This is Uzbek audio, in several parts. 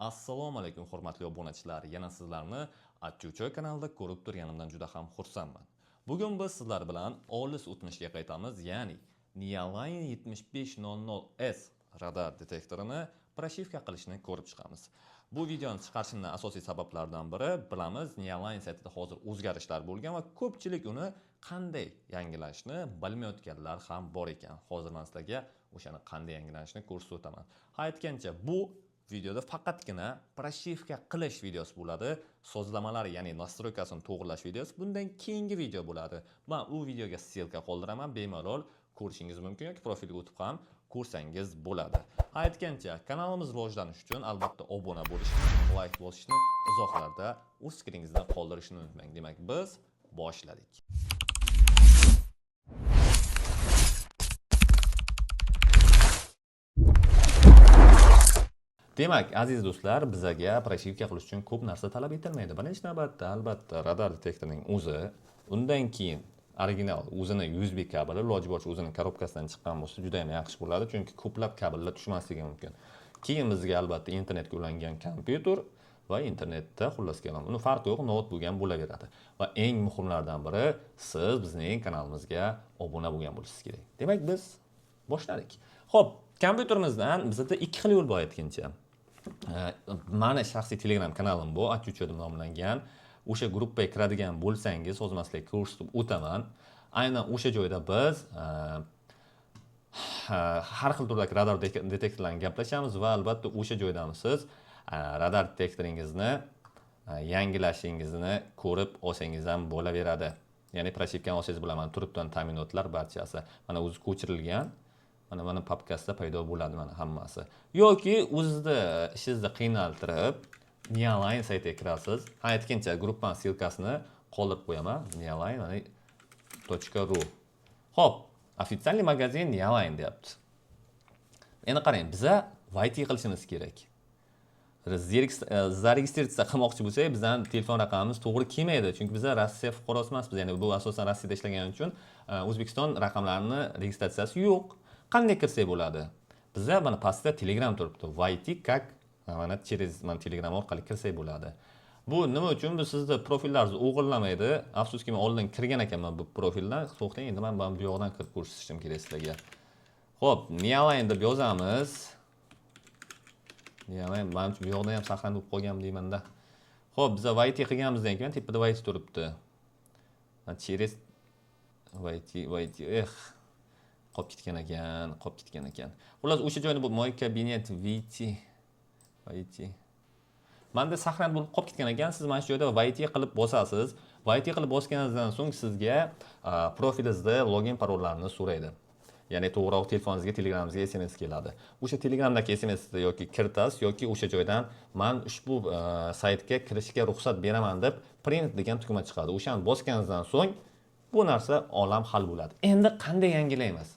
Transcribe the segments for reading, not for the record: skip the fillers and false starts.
Assalomu alaykum, hurmatli obunachilar. Yana sizlarni Achuchoy kanalida ko'rib turganimdan juda ham xursandman. Bugun biz sizlar bilan olis o'tmishga qaytamiz, ya'ni Neoline 7500S radar detektorini прошивка qilishni ko'rib chiqamiz. Bu videoni chiqarishimning asosiy sabablaridan biri, bilamiz, Neoline saytida hozir o'zgarishlar bo'lgan va ko'pchilik uni qanday yangilashni bilmayotganlar ham bor ekan. Hozir men sizlarga o'shani qanday yangilanishini ko'rsatib o'taman. Ha, aytgancha, bu videoda faqatgina прошивка qilish videosi bo'ladi. Sozlamalar, ya'ni настройка sini to'g'rilash videosi bundan keyingi video bo'ladi. Men u videoga ссылка qoldiraman, bemalol ko'rishingiz mumkin yoki profilga o'tib ham ko'rsangiz bo'ladi. Ha, aytgancha, kanalimiz rivojlanishi uchun albatta obuna bo'lishni, like bosishni, izohlarda o'z fikringizni qoldirishni unutmang. Demak, biz boshladik. Demak, aziz do'stlar, bizaga прошивка qilish uchun ko'p narsa talab etilmaydi. Birinchi navbatda, albatta, radar detektorining o'zi, undan keyin original o'zini USB kabeli, iloji boricha o'zini коробка sidan chiqqan bo'lsa juda ham yaxshi bo'ladi, chunki ko'plab kabellar tushmasligi mumkin. Keyin bizga albatta internetga ulangan kompyuter va internetda, xullas kalom, uni farqi yo'q, noutbuk ham bo'laveradi. Va eng muhimlaridan biri, siz bizning kanalimizga obuna bo'lgan bo'lishingiz kerak. Demak, biz boshladik. Xo'p, kompyuterimizdan bizda ikki xil yo'l bor aytgancha. Mani shaxsiy Telegram kanalim bu, Achucho deb nomlangan. O'sha gruppaga kiradigan bo'lsangiz, hozir men sizlarga ko'rsatib o'taman. Aynan o'sha joyda biz har xil turdagi radar detektorlarni gaplashamiz va albatta o'sha joydan siz radar detektoringizni yangilashingizni ko'rib olsangiz ham bo'laveradi. Ya'ni прошивка ni olsangiz bo'ladi. Mana turibdi ta'minotlar barchasi. Mana o'zi ko'chirilgan. Mana papkasida paydo bo'ladi mana hammasi. Yoki o'zizda ishingizni qiynaltirib Neoline saytiga kirasiz. Ha, aytgancha, gruppaning ссылка sini qoldirib qo'yaman. Neoline mana .ru. Xo'p, официальный магазин Neoline deyapti. Endi qarang, biza войти qilishimiz kerak. Зарегистрироваться qilmoqchi bo'lsak, bizning telefon raqamimiz to'g'ri kelmaydi, chunki biza Rossiya fuqarosi emasmiz. Ya'ni bu asosan Rossiyada ishlagani uchun O'zbekiston raqamlarini registratsiyasi yo'q. Qanday kirsak bo'ladi? Bizda mana pastda Telegram turibdi. Войти как mana через mana Telegram orqali kirsak bo'ladi. Bu nima uchun? Bu sizni profillaringizni o'g'irlamaydi. Afsuski, men oldin kirgan ekanman bu profildan. To'xtang, endi men bu yoqdan kirib ko'rsatishim kerak sizlarga. Xo'p, Neoline deb yozamiz. Neoline, manimcha bu yoqdan ham saqlanib bo'lib qolgan deymanda. Xo'p, biza войти qilganimizdan keyin tepada войти turibdi. Через войти, войти, eh, qolib ketgan ekan, qolib ketgan ekan. Xullas, o'sha joyni bu мой кабинет, войти, войти. Menda saqlanib bo'lib qolib ketgan ekan. Siz mana shu joyda войти qilib bosasiz. Войти qilib bosganingizdan so'ng sizga profilingizni login parollarini so'raydi. Ya'ni to'g'riroq telefoningizga, Telegramingizga SMS keladi. O'sha Telegramdagi SMSni yoki kiritasiz yoki o'sha joydan "Men ushbu saytga kirishga ruxsat beraman" deb "Принять" degan tugma chiqadi. O'shani bosganingizdan so'ng bu narsa olam hal bo'ladi. Endi qanday yangilaymiz?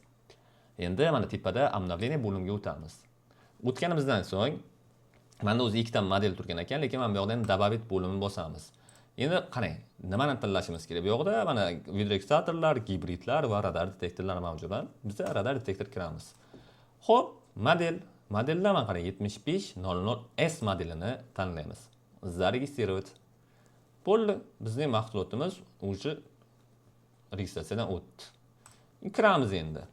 Endi mana tepada обновление bo'limiga o'tamiz. O'tganimizdan so'ng menda o'zi ikkita model turgan ekan, lekin mana bu yoqda endi "Добавить" bo'limini bosamiz. Endi qarang, nimani tanlashimiz kerak? Bu yoqda mana videoregistratorlar, gibridlar va radar detektorlar mavjud. Biz radar detektor kiramiz. Xo'p, model. Modelda mana qarang, 7500S modelini tanlaymiz. Зарегистрировать. Bo'ldi. Bizning mahsulotimiz уже registratsiyadan o'tdi. Kiramiz endi.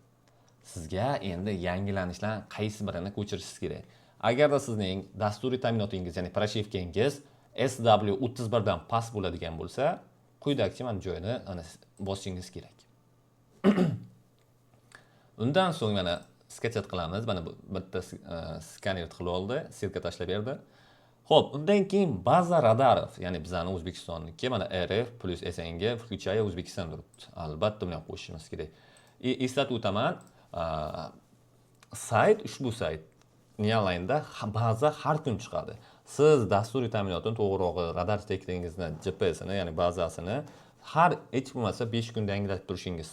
Sizga endi yangilanishlar qaysi birini ko'chirishingiz kerak. Agarda sizning dasturiy ta'minotingiz, ya'ni прошивка ngiz SW31 dan past bo'ladigan bo'lsa, quyidagicha mana joyini ana bosishingiz kerak. Undan so'ng mana скачать qilamiz. Mana bu bitta skaner qilib oldi, ссылка tashlab berdi. Xo'p, undan keyin база радаров, ya'ni bizani O'zbekistonniki mana RF plus SNG включая O'zbekiston turibdi. Albatta buni ham qo'shishimiz kerak. Eslatib o'taman, sayt, ushbu sayt Neoline'da baza har kun chiqadi. Siz dasturiy ta'minotini, to'g'rirog'i radar detektoringizni GPSini, ya'ni bazasini har hech bo'lmasa 5 kunda yangilatib turishingiz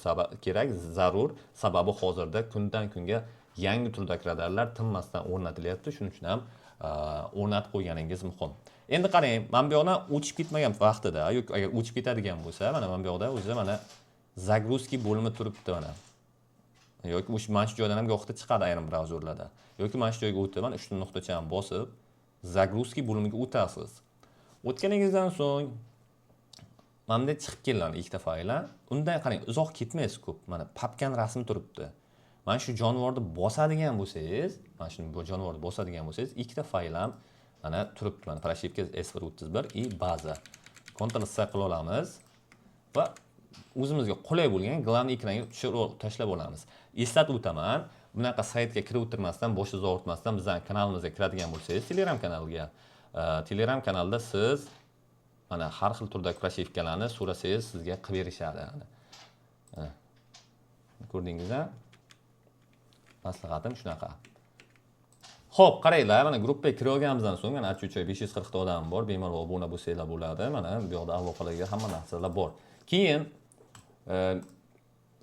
kerak, zarur. Sababi hozirda kundan kunga yangi turdagi radarlar tinmasdan o'rnatilyapti. Shuning uchun ham o'rnatib qo'yganingiz muhim. Endi qarang, mana bu yoqdan o'chib ketmagan vaqtida yoki agar o'chib ketadigan bo'lsa, mana bu yoqda o'zi mana загрузки bo'limi turibdi mana. Yoki o'sha mana shu joydan ham gohida chiqadi ayrim brauzerlarda. Yoki mana shu joyga o'tib, mana uchta nuqtachani bosib, Загрузки bo'limiga o'tasiz. O'tganingizdan so'ng mana bunday chiqib keladi ikkita fayl. Undan qarang, uzoq ketmaysiz ko'p. Mana papkani rasmi turibdi. Mana shu jonivorni bosadigan bo'lsangiz, mana shu jonivorni bosadigan bo'lsangiz, ikkita fayl ham mana turibdi. Mana прошивка S131 и baza. Ctrl C qilib olamiz va o'zimizga qulay bo'lgan главный ekranga tushirib tashlab olamiz. Eslatib o'taman, bunaqa saytga kirib o'tirmasdan, boshingizni og'ritmasdan bizning kanalimizga kiradigan bo'lsangiz, Telegram kanaliga, Telegram kanalda siz mana har xil turdagi прошивка larni so'rasangiz, sizga qilib berishadi. Mana. Ko'rdingizmi? Maslahatim shunaqa. Xo'p, qaranglar, mana gruppaga kirib olganimizdan so'ng mana achuchoy 540 ta odam bor, bemalol obuna bo'lsanglar bo'ladi. Mana bu yoqda aloqalarga hamma narsalar bor. Keyin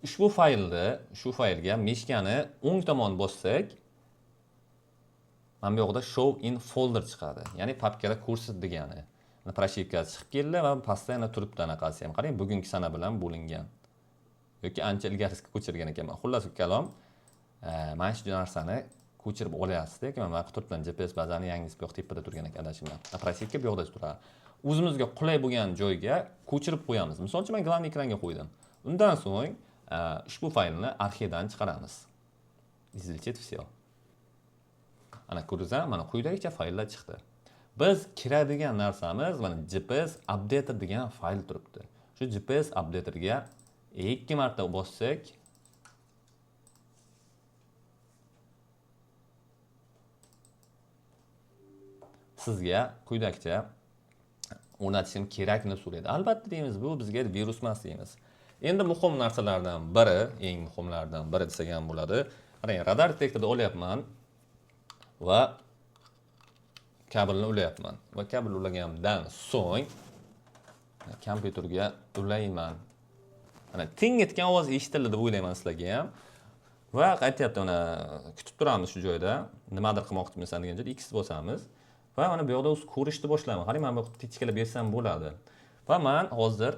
ushbu faylni, shu faylga мышка ni o'ng tomon bossak, mana bu yoqda show in folder chiqadi. Ya'ni papkada ko'rsat degani. Mana прошивка chiqib keldi va pastda yana turibdi anaqasi ham. Qarang, bugungi sana bilan bo'lingan. Yoki ancha ilgarisiga ko'chirgan ekanman. Xullas kalom, mana shu narsani ko'chirib olyapsiz-da, mana bu turibdi GPS bazani yangisi bu yoq tepada turgan ekan adashimdan. Прошивка bu yoqda turadi. O'zimizga qulay bo'lgan joyga ko'chirib qo'yamiz. Misol uchun, men главный ekranga qo'ydim. Undan so'ng ushbu faylni arxivdan chiqaramiz. Извлечь все. Ana ko'rdingizmi? Mana quyidagicha fayllar chiqdi. Biz kiradigan narsamiz mana GPS updater degan fayl turibdi. Shu GPS updaterga 2 marta bossak, sizga quyidagicha o'rnatishim kerakmi so'raydi. Albatta deymiz, bu bizga virus emas deymiz. Endi muhim narsalardan biri, eng muhimlardan biri desak ham bo'ladi. Qarang, radar detektorda olyapman va kabelni ulayapman. Va kabel ulaganimdan so'ng kompyuterga ulayman. Mana ting etgan ovoz eshitildi deb o'ylayman sizlarga ham. Va aytyapti, mana kutib turamiz shu joyda, nimadir qilmoqchimisan degan joyda X bosamiz. Va mana bu yoqda o'zi ko'rishni boshlayman. Qarang, mana bu yoqda птичка lar bersam bo'ladi. Va men hozir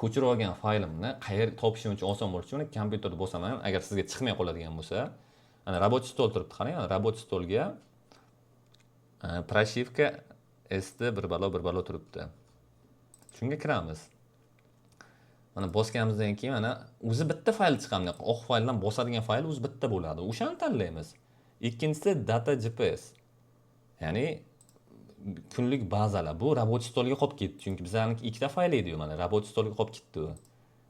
ko'chirib olgan faylimni qayerga topishim uchun oson bo'lishi uchun kompyuterda bosaman. Agar sizga chiqmay qoladigan bo'lsa, ana рабочий стол turibdi, qarang, ana рабочий stolga прошивка ST bir balo bir balo turibdi. Shunga kiramiz. Mana bosganimizdan keyin mana o'zi bitta fayl chiqadi. Oq fayldan bosadigan fayl o'zi bitta bo'ladi. O'shani tanlaymiz. Ikkinchisi data GPS. Ya'ni kunlik bazalar. Bu рабочий stolga qolib ketdi, chunki bizlarniki ikkita fayl edi-yu, mana рабочий stolga qolib ketdi u.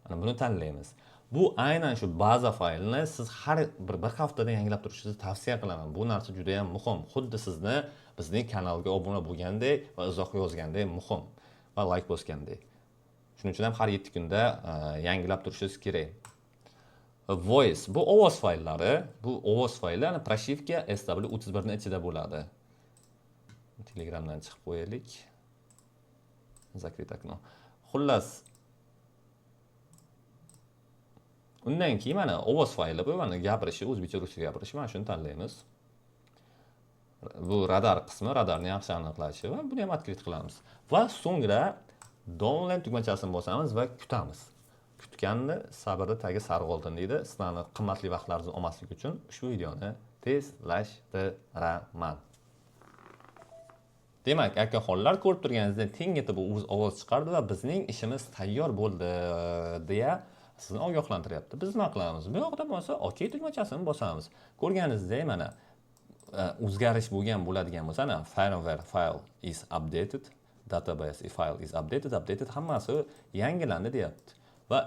Mana buni tanlaymiz. Bu aynan shu baza faylini siz har bir haftada yangilab turishingizni tavsiya qilaman. Bu narsa juda ham muhim. Xuddi sizni bizning kanalga obuna bo'lgandek va izoh yozgandek muhim va like bosgandek. Shuning uchun ham har 7 kunda yangilab turishingiz kerak. Voice bu ovoz fayllari, bu ovoz fayli ana прошивка SW31 ning ichida bo'ladi. Telegramdan chiqib qo'yaylik. Закрыть окно. Xullas, undan keyin mana ovoz fayli bu, mana gapirishi, o'zbekcha ruscha gapirishi, mana shuni tanlaymiz. Bu radar qismi, radarni yaxshi aniqlashi va buni ham открыть qilamiz. Va so'ngra download tugmachasini bosamiz va kutamiz. Kutganni sabrni tagi sariq oltin deydi. Sizlarni qimmatli vaqtlaringizni olmaslik uchun ushbu videoni tezlashtiraman. Demak, akaxonlar, ko'rib turganingizdek teng etib o'z ovoz chiqardi va bizning ishimiz tayyor bo'ldi deya sizni ogohlantiryapti. Biz nima qilamiz? Bu yoqda bo'lsa OK tugmachasini bosamiz. Ko'rganingizdek mana o'zgarish bo'lgan bo'ladigan bo'lsa, ana firmware file is updated, database file is updated, updated hammasi yangilandi deyapti. Va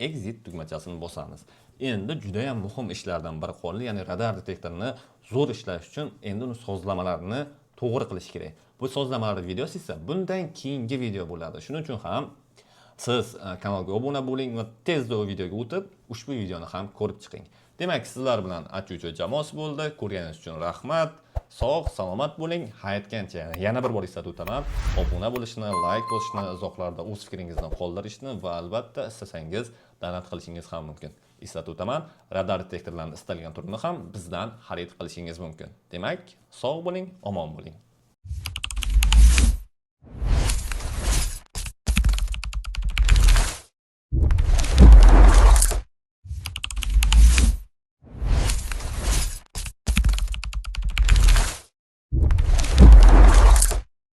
exit tugmachasini bosamiz. Endi juda ham muhim ishlardan biri qoldi, ya'ni radar detektorini zo'r ishlash uchun endi uni sozlamalarini to'g'ri qilish kerak. Bu sozlamalar videosi esa bundan keyingi video bo'ladi. Shuning uchun ham siz kanalga obuna bo'ling va tezda u videoga o'tib, ushbu videoni ham ko'rib chiqing. Demak, sizlar bilan Achucho jamoasi bo'ldi. Ko'rganingiz uchun rahmat. Sog', salomat bo'ling. Hayotgancha yana bir bor eslatib o'taman. Obuna bo'lishni, like bosishni, izohlarda o'z fikringizni qoldirishni va albatta istasangiz donat qilishingiz ham mumkin. Eslatib o'taman, radar detektorlarining istalgan turini ham bizdan xarid qilishingiz mumkin. Demak, sog' bo'ling, omon bo'ling.